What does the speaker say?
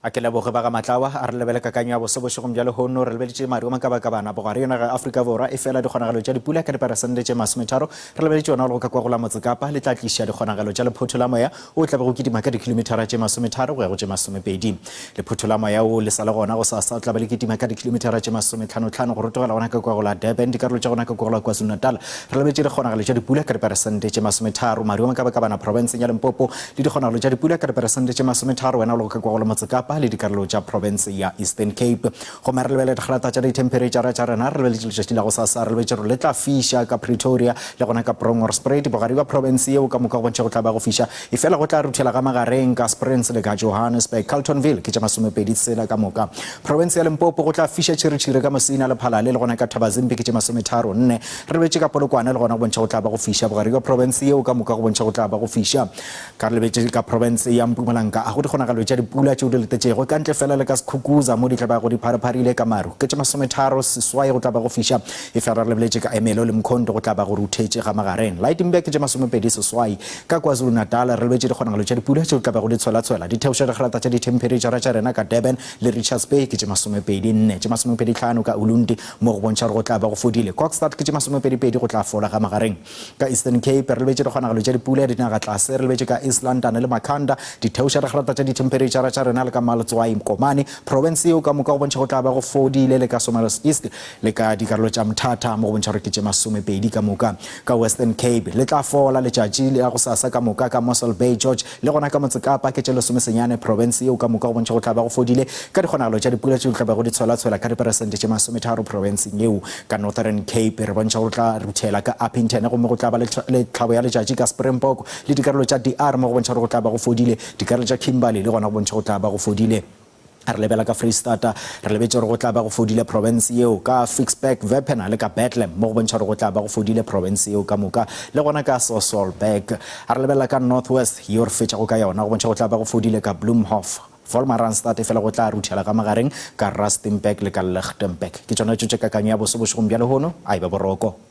A ke leboge ba ga Matlawa. A re lebele kakanyo ya boso bošegong bja lehono. Re lebeletše maru a makabakabana bogare yona ga Afrika Borwa, efela dikgonagalo tša dipula ka diperesente tše masometharo. Re lebeletše yona go ka kwa go la Motsekapa le tla tliša dikgonagalo tša lephotho la moya wo o tla bego kitima ka dikhilomithara tše masometharo go ya go tše masomepedi. Lephotho la moya wo le sa le gona gosasa o tla be le kitima ka dikhilomithara tše masometlhanotlhano go rotogela gona ka kwa go la Durban, dikarolo tša gona ka kwa go la KwaZulu-Natal. Re lebetše dikgonagalo tša dipula ka diperesente tše masometharo. Maru a makabakabana profenseng ya Limpopo le dikgonagalo tša dipula ka diperesente tše masometharo wena o lego ka kwa go la Motsekapa le dikarolo tša profense ya Eastern Cape. Gomme re lebelele digrata tša dithemphereitšara tša rena, re lebeletše letšatši la gosasa, re lebetše gore le tla fiša ka Pretoria le gona ka Bronkhorstspruit, bogare bja profense yeo ka moka go bontšha go tla ba go fiša, efela go tla ruthela ga magareng ka Springs le ka Johannesburg. Carltonville ke tša masomepedi tshela ka moka. Profense ya Limpopo go tla fiša tšhiritšhiri ka Musina le Phalale le gona ka Thabazimbi ke tše masometharo nne. Re lebetše ka Polokwane le gona go bontšha go tla ba go fiša, bogare bja profense yeo ka moka go bontšha go tla ba go fiša. Ka re lebetše ka profense ya Mpumalanga, a go dikgonagalo tša dipula tšeo di letetšego, ka ntle fela le ka Skukuza mo di tla bago di pharepharile ka maru. Ke tše masometharo seswai go tla ba go fiša, efela re lebeletše ka Ermelo le Mkhondo go tla ba go ruthetše ga magareng. Lydenburg ke tše masomepedi seswai. Ka KwaZulu-Natal re lebetše dikgonagalo tša dipula tšeo di tla bago di tshwelatshwela di theoša digrata tša dithemphereitšhara tša rena ka Durban le Richards Bay ke tše masomepedi nne, tše masomepedi tlhano ka Ulundi mo go bontšha gore go tla ba go fodile. Kokstad ke tše masomepedi pedi go tla fola ga magareng. Ka Eastern Cape, re lebetše dikgonagalo tša dipula dinagatlase, re lebetše ka East London le Makhanda, ditheoša digrata tša dithemphereitšhara tša rena le ka Maletswai, Mkomane, profense yeo ka moka go bontšha go tla ba go fodile le ka Somerset East le ka dikarolo tša Mthatha mo go bontšha gore ke tše masomepedi ka moka. Ka Western Cape, le tla fola letšatši la gosasa ka moka ka Mossel Bay, George le gona ka Motsekapa ke tše lesomesenyane, profense yeo ka moka go bontšha go tla ba go fodile ka dikgonagalo tša dipula tšeo di tla bego di tshwelatshwela ka diperesente tše masometharo profenseng yeo. Ka Northern Cape re bontšha go tla ruthela ka Upington gomme go tla ba le tlhabo ya letšatši ka Springbok le dikarolo tša DR mo go bontšha gore go tla ba go fodile, dikarolo tša Kimberley le gona go bontšha go tla ba go fodile. Re lebela ka Freistata, re lebetše gore go tla ba go fodile profense yeo, ka Ficksburg, Wepener le ka Bethlehem mo go bontšha gore go tla ba go fodile profense yeo ka moka, le gona ka Sasolburg. Re lebelela ka North West yeo re fetšago ka yona, go bontšha go tla ba go fodile ka Bloemhof, Wolmaransstad efela go tla ruthela ka magareng ka Rustenburg le ka Lichtenburg. Ke tšona tšo tše kakanyo ya boso bošegong bja lehono, a e be boroko.